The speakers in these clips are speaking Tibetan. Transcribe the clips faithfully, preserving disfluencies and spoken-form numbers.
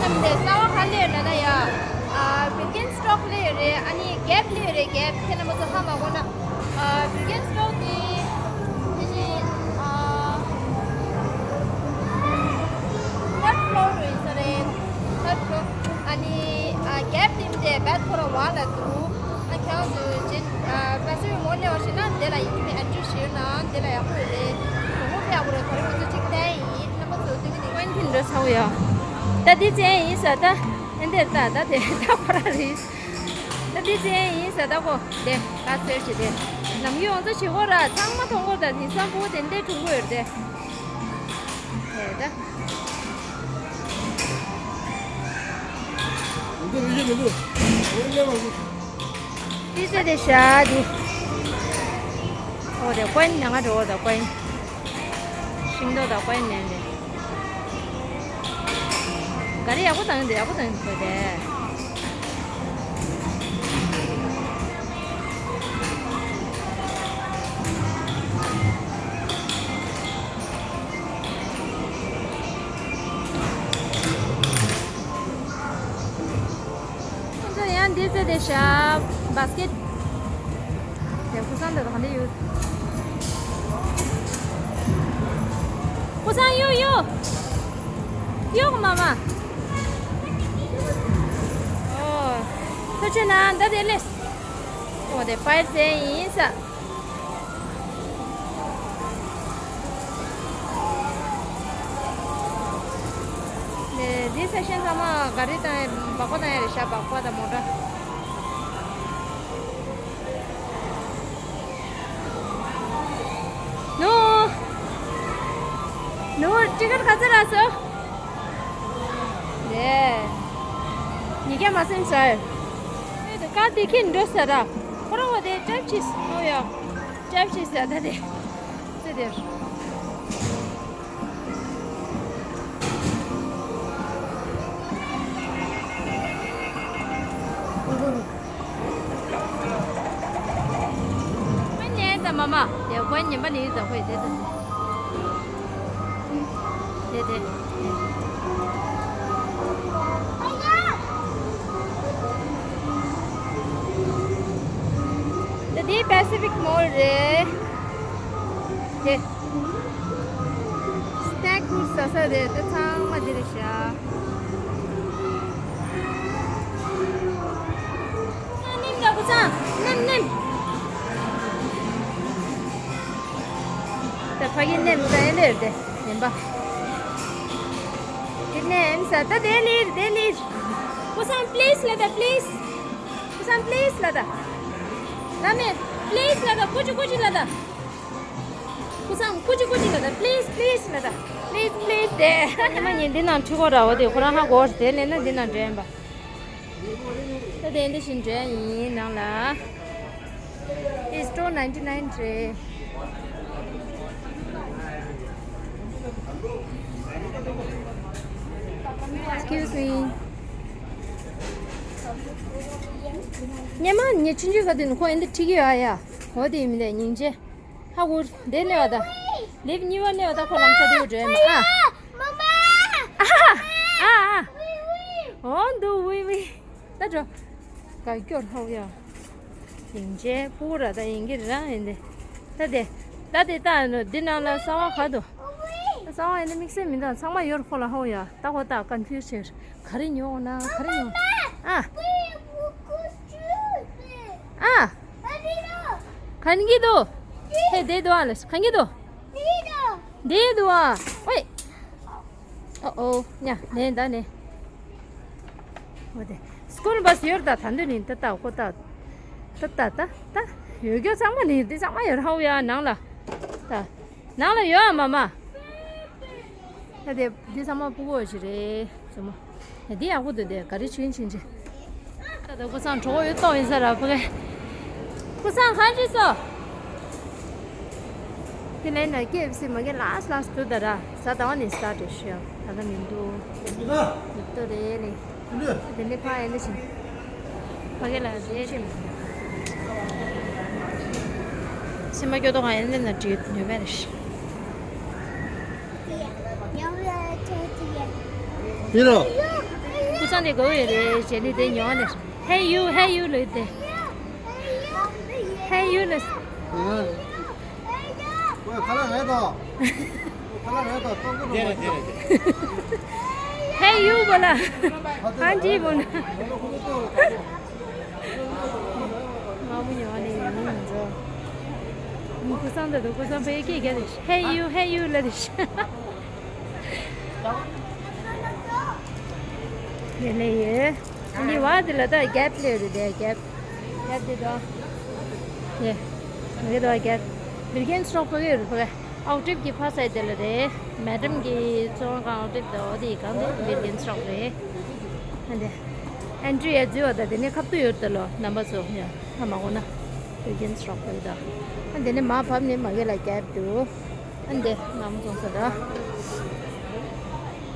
འདི་གསར་པ་ག་སླེབས་ཡོད་ན་ཡ། ཨ། Birkenstock སླེབས་ཡོད་རེད། ཨ་ནི་Gap སླེབས་ཡོད་རེད། Gap ཁྱེད་རྣམ་པ་ཚོ་ཧ་མ་གོ་ན། ཨ། Birkenstock དེ་དེ་བཞིན་ཨ། Third floor རུ་ཡིན་ས་རེད། Third floor ཨ་ནི་ཨ། Gap དེ་མི་དེ་Bedford བར་ལ་འདུག་ཨ། ཁྱེད་རང་ཚོ་རྗེས་ཨ། Pastor མོ་སླེབས་པ་ཤེས་ན་དེ་ལ་ཡིན་གཅིག་མིན་address ཞུས་ན་དེ་ལ་ཡག་པོ་ཡོད་རེད། གྲོགས་པོ་དཔེ་ཡག་པོ་རེད། ད་རེས་ང་ཚོ་གཅིག་བསྟན་ཡིན། རྣམ་པ་ཚོ་དེ་གི་ནི་ཀོན་ཕིན་འགྲོ་ཚར་བ་ཡ། ད་འདི་ཅན་ཡིན་ས་ད། ཨེ་འདིར་ད་ད་དེ་ད་ཁོ་ར་རེད། ད་འདི་ཅན་ཡིན་ས་ད་ཁོ་དེ་ད་ཚོད་བྱེད་དེ། ནམ་རྒྱུན་ང་ཚོ་བྱེད་གོ་ར་ཚང་མ་མཐོང་གོ་ད་དེང་སང་ཕྲུ་གུ་དེ་འདྲས་གྲུང་གོ་ཡོད་དེ། དེ་ད། འདི་རེད་མི་འདུག་འོ་ཉལ་བ་རེད། ཏི་ཙེ་དེ་ཤ་དེ། འོ་དེ་ཀོན་ནང་ང་འགྲོ་བ་དང་ཀོན། ཤིང་ཏོག་དང་ཀོན་ནས་ནས། ག་རེ་ཡག་པོ་བཏང་འདུག་ཡག་པོ་བཏང་འདུག་དེ། ཁོང་ཚོ་ཡང་འདི་ཚོ་དེ་ཤ་basket། དེ་ཁུ་སང་འདི་གང་འདི་ཡོད། ཁུ་སང་ཡོ་ཡོ། ཡོ་མ་མ། ཨོ། ཐུགས་རྗེ་གནང་། ད་དེ་ལས། ཨོ་དེ་པར་ཟེར་ཡིན་ས། ནས་འདི་ས་ཞན་ཚང་མ་ག་རི་དང་སྦག་པ་དང་ཡ་རེད་ཤག་སྦག་པ་དང་མོ་ཊ། ནུ། ནུ་ཊི་ཀེ་ཊི་ག་ཚོད་རག་སོང་། ནས། ཉིས་བརྒྱ་མ་ཟིན་ཟེར། ཨེ་ད་ཀ་དེ་ཁྱེར་འགྲོ་ཟེར་ར། ཁོ་རང་བ་དེ་ཀྲེབ་ཆིས་ཨོ་ཡ། ཀྲེབ་ཆིས་ཟེར་ད་དེ། ཙི་དེར། ཀོན་ཉན་ད་མ་མ། དེ་ཀོན་ཉན་པ་ནི་ད་ཁོས་དེ་ད། དེ་དེ། ད་དེ་Pacific Mall རེད། དེ། སི་ནེག་ཧུད་ཟ་ས་རེད། དེ་ཚང་མ་འདི་རེད་ཤག་ནེམ་ད་ཁུ་ཚང་། ནེམ་ནེམ། ད་ཕ་གི་ནེམ་ད་ཡིན་ལེར་དེ་ཡིན་པ། དེ་ནེམ་ས་ད་དེ་ལེར་དེ་ལེར། ཁུ་ཚང་པི་ལིས་ལ་ད་པི་ལིས། ཁུ་ཚང་པི་ལིས་ལ་ད། ད་མེ་པི་ལིས་ལ་ད། ཀུ་ཅི་ཀུ་ཅི་ལ་ད། ཁུ་ཚང་ཀུ་ཅི་ཀུ་ཅི་ལ་ད། པི་ལིས་པི་ལིས་ལ་ད། པི་ལིས་པི་ལིས་དེ། ཉི་མ་ཉིན་འདི་ནང་འཁྲུག་གོ་ར་བ་དེ་ཁོ་རང་ཧ་གོ་དེ་ལས་ན་འདི་ནང་འདྲེན་པ། ད་དེ་འདི་བཞིན་འདྲེན་ཡིན་ནང་ལ། It's two ninety nine རེད། Excuse me. ཉི་མ་ཉི་ཆུང་ཆུང་ག་དུས་ནི་ཁོ་ཨེ་འདི་ཁྲིད་ཀྱི་ཡོད་ཨ་ཡ། འོ་དེ་མི་འདས་སྙིང་རྗེ། ཧ་གོ། དེ་ནས་བ་ད། ལེབ་གཉིས་པ་ནས་བ་ད་ཁོ་ལམ་སང་དེ་བ་འགྲོ་ཡ་མ། ཨ། ཨ་ཨ་ཨ། འོ་འདུག་ཝི་ཝི། ད་འགྲོ། ག་སྐྱོར་ཧོ་ཡ། ཡིན་ཅེ་ཕུ་ར་ད་ཡིན་གྱི་ར་ཡིན་དེ། ད་དེ། ད་དེ་ད་འདི་ནང་ལ་གསང་བ་ག་འདུག་གསང་བ་ཡིན་ན་དམིགས་བསལ་མི་འདུག་ཚང་མ་ཡོད་ཁོ་ལ་ཧོ་ཡ། ད་ཁོ་ད་ཀོན་ཕིའུ་ཛི་བྱས། ག་རེ་ཉོ་ན་ག་རེ་ཉོ། ཨ། ཨ། གན་གི་དོ། ཧེ་དེ་དོ་ཨ་ལེ་གན་གི་དོ། དེ་དོ་ཨ། ཨོའི། ཨོ་ཨོ། ཉ་ནེ་ད་ནེ། འོ་དེ་སྐུལ་བ་སི་ཡོར་ད་ད་འདི་ནི་ད་ད་ཁོ་ད། ད་ད་ད་ད་ཡོད་རྒྱུ་ཚང་མ་ནི་འདི་ཚང་མ་ཡོད་ཧ་ཡ་ནང་ལ། ད་ནང་ལ་ཡོད་ཨ་མ་མ། ད་དེ་འདི་ཚང་མ་ཕྲུ་གུ་ཞིག་རེད་ཟེར་མོ། ད་འདི་ཡག་པོ་འདུག་དེ་ག་རེ་ཆུན་ཆུན་ཆེ། ད་ད་ཀུ་སང་གྲོགས་ཡོད་ཏོ་ཡིན་ས་ར་ཕ་གི། ཀུ་སང་ག་རེ་སོ། དེ་ལས་ན་ཀེ་ཨེཕ་སི་མ་གི་ལཱས་ལཱས་དུ་ད་ར་ས་ད་བ་ནི་སི་ཊར་ཊི་ཤོ་ད་ད་མི་འདུག་ཡོད་ཏོ་རེད་ལེ། དེ་ནས་ཕ་ཡན་དེ་བཞིན། ཕ་གི་ལ་རེད་ཅེ་མི་འདུག་ཕྱི་མ་སྐྱོ་ཏོ་ག་ཡན་དེ་ན་བྲིས་ཡོད་པས་རེད། ཡིན་ནོ། ཚང་དེ་གོ་ཡོད་རེད་ཞེས་ནི་དེ་ཉོ་ནས། Hey you, hey you ལབ་དེ། Hey you ལབ། ཁོས་ཁ་ལག་རེད་དོ། ཁ་ལག་རེད་དོ། སྟོང་གི་རེད། Hey you བོ་ལ། ཨན་ཅི་བོ་ལ། ང་མོ་ཉོ་ནས་ཡིན་ང་ཚོ། ཁུ་སང་དེ་དུ་ཁུ་སང་ཕའི་སྐད་རྒྱག་དེ། Hey you, hey you ལབ་དེ། ཡོད་ལེ་ཡོད། འདི་བ་འདི་ལ་ད་རྒྱབ་ལེ་རུ་དེ་རྒྱབ། རྒྱབ་འདི་དང་། ཡེ། ངེ་དོ་རྒྱབ། Birkenstock གོ་གེ་རུ་ཕ་གེ། ཨའོ་ཊིབ་ཀྱི་ཕ་སའི་དེ་ལ་རེད། མེ་ཌམ་གི་ཚོང་ཁང་ཨའོ་ཊིབ་དང་འོ་དེ་གང་དེ་Birkenstock རེད། ཨ་འདི། ཨན་ཊི་རི་ཡ་འཛུལ་བ་ད་དེ་ནས་ཁབ་ཏུ་ཡོད་དེ་ལོ་རྣམ་པ་ཚོ་ཡ། ཧ་མ་གོ་ན། Birkenstock རེད་ད། ཨ་འདི་ནས་མ་བབས་ནས་མ་གེ་ལ་རྒྱབ་འདུག་ཨ་འདི་ང་མོ་ཚོང་ས་ད།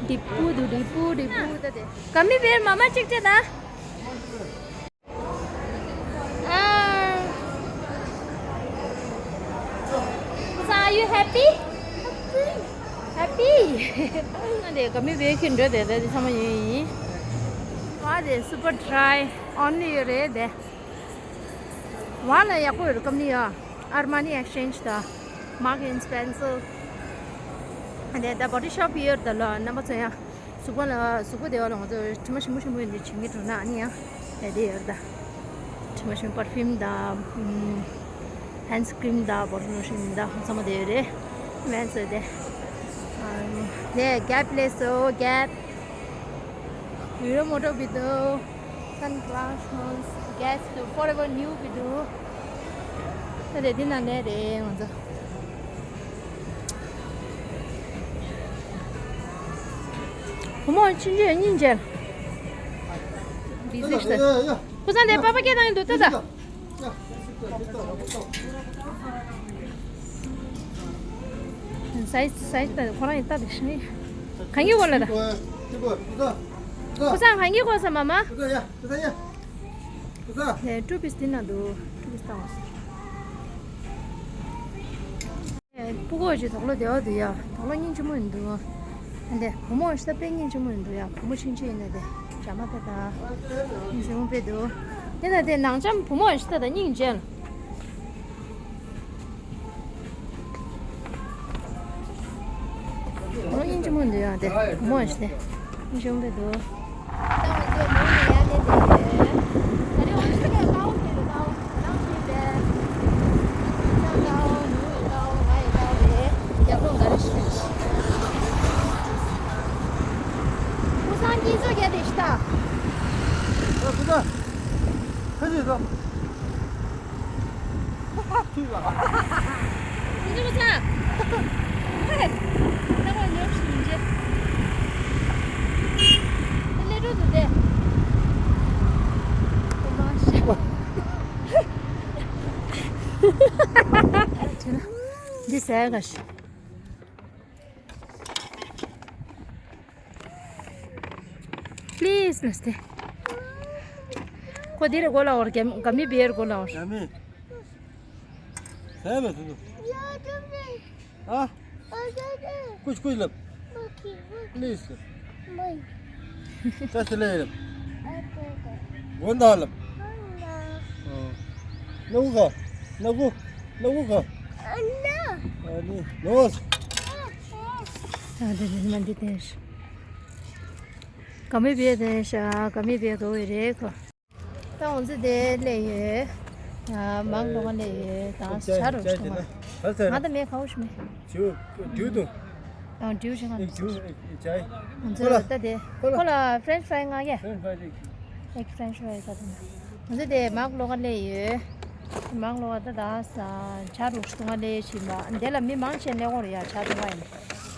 འདི་པུ་འདུག་འདི་པུ་འདི་པུ་ད་དེ། Gummy bear མ་མ་གཅིག་སྤྲད་ན། Are you happy? Happy. ཨ་འདི་Gummy bear ཁྱེར་འགྲོ་དེ་དེ་ཚང་མ་ཡིན། བ་དེ་super dry on ཡོད་རེད་དེ། བ་ལ་ཡག་པོ་ཡོད་རེད། ཀམ་ནི་ཡ། Armani Exchange དང་། Marks and Spencer དེ་ད་Body Shop ཡོད་རེད་ད་ལོ་རྣམ་པ་ཚོ་ཡ། གཟུགས་པོ་ལ་གཟུགས་པོ་བདེ་བ་ལ་ང་ཚོ་དྲི་མ་ཞིམ་པོ་ཞིམ་པོ་ཡིན་དུས་བྱིན་གྱི་འགྲོ་ན་ཨ་ནི་ཡང་དེ་དེ་ཡོད་རེད་ད། དྲི་མ་ཞིམ་པོ་perfume དང་། hand cream དང་body lotion དང་ཚང་མ་དེ་ཡོད་རེད། Men's དེ། དེ་Gap སླེབས་སོང་། Gap། Vero Moto བི་འདུག Sunglass Guess དུ་Forever New བི་འདུག་ད་དེ་འདི་ན་ནས་རེད་ང་ཚོ། བུ་མོ་ཕྱིན་ཆད་སྙིང་རྗེ། བི་ཟི་ཤི། ཁུ་སང་དེ་པ་པ་སྐད་བཏང་ཡོད་འདུག་ལྟ་ད། སའི་ཛི་སའི་ཛི་ད་ཁོ་རང་ཡིན་ལྟ་དེ་ཤི། གང་གི་གོ་ལ་ད། ཁུ་སང་གང་གི་གོ་ས་མ་མ། ནས་ཊུ་པིས་འདི་ན་འདུག་ཊུ་པིས་བཏང་བ། སྤུ་གུ་ཅིག་དོག་ལོ་བདེ་བ་འདུག་ཡ། དོག་ལོ་སྙིང་རྗེ་མོ་ཡིན་འདུག་ཨ་འདི་བུ་མོ་ཞིག་ད་དཔེ་སྙིང་རྗེ་མོ་ཡིན་འདུག་ཡ། བུ་མོ་ཆུང་ཆུང་ཡིན་ན་དེ་བྱ་མ་ད་ད་སྙིང་རྗེ་མོ་དཔེ་འདུག་དེ་ན་དེ་ནང་ལྕམ་བུ་མོ་ཞིག་ད་ད་སྙིང་རྗེ་ལ། ཨོ་སྙིང་རྗེ་མོ་འདུག་ཡ། དེ་བུ་མོ་ཞིག་དེ་སྙིང་རྗེ་མོ་དཔེ་འདུག་འདི་ཟས་ག་ཤི། Please ལབ་སྟེ། ཁོ་འདིར་གོ་ལ་འོར་གམ་གམ་མི་བེར་གོ་ལ་འོར། ཡ་མི། ཟས་མེད་དུ། ཨ། ཀུཤ་ཀུཤ་ལབ། Please ལབ། ཀ་སི་ལེ་ལབ། དགོན་བདག་ལབ། ནག་པོ་ག་ནག་པོ་ནག་པོ་ག་ཨ་ནི་ནོ། ཨ་དེ་དེ་མ་འདི་དེ་ཤ། ག་མི་བེ་དེ་ཤ་ག་མི་བེ་གོ་བེ་རེ་ཁོ། ད་འོང་ཚེ་དེ་ལས་ཡོད། མང་ལོག་ལས་ཡོད། ད་ཆ་རུ་ཆུང་མ། ང་ད་མེད་ཁ་བོ་ཞུ་མེད། ཇུ་ཇུ་དུ། ཨང་ཇུ་ཞིག་ང་ཨེ་ཇུ་ཨེ་ཇའི། ང་ཚོ་ད་དེ་ཁོ་ལ་French fry ང་གེ། French fry ཨེག་French fry ད་དུ། ང་ཚོ་དེ་མང་ལོག་ལས་ཡོད། མང་ལོག་ད་ད་ས་ཆ་རུ་ཆུང་མ་ལས་ཞིག་མ་དེ་ལ་མི་མང་ཆེ་ལས་འོང་རེད་ཡ། ཆ་ཚང་མ་ཡིན།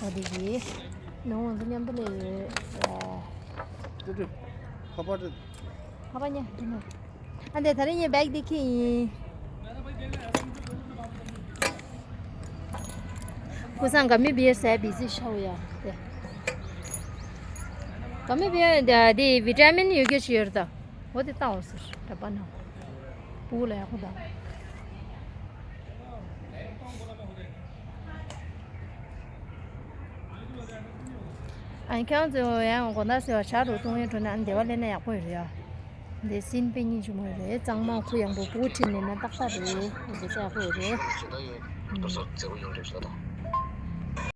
ད་དེ་གི་ནོ་ང་ཚོ་མཉམ་དུ་ལས་ཡོད། ཏུ་ཏུ། ཁ་པར་ཏུ། ཁ་པར་ཉེ་ཏུ་ནོ། ཨ་འདི་ད་རིང་ངས་བེག་འདི་ཁྱེར་ཡིན། ཁུ་སང་ག་མི་བི་ཡར་ཟས་བི་ཟི་ཤའོ་ཡ་དེ། ག་མི་བི་ཡར་དེ་བི་ཊ་མིན་ཡོད་རྒྱུ་ཞིག་ཡོད་ད། འོ་དེ་བཏང་འོ་ཟེར་གྲྭ་པ་ནང་། སྤུ་གུ་ལ་ཡག་པོ་ད། ཨ་ཁྱང་ཚོ་ཡང་དགོང་དག་ཟེར་བ་ཇ་རུ་བཏུང་ཡོད་འགྲོ་ན་འདི་བ་ལེན་ན་ཡག་པོ་ཡོད་རེད་ཡ། འདི་སྲིན་པའི་སྙིང་རྗེ་མོ་རེད། གཙང་མ་ཁུ་ཡངས་པོ་བུ་ཁྲིད་ནས་ན་ཏག་ཏག་རེད། འདི་ཚ་ཡག་པོ་ཡོད་རེད། ཨུམ།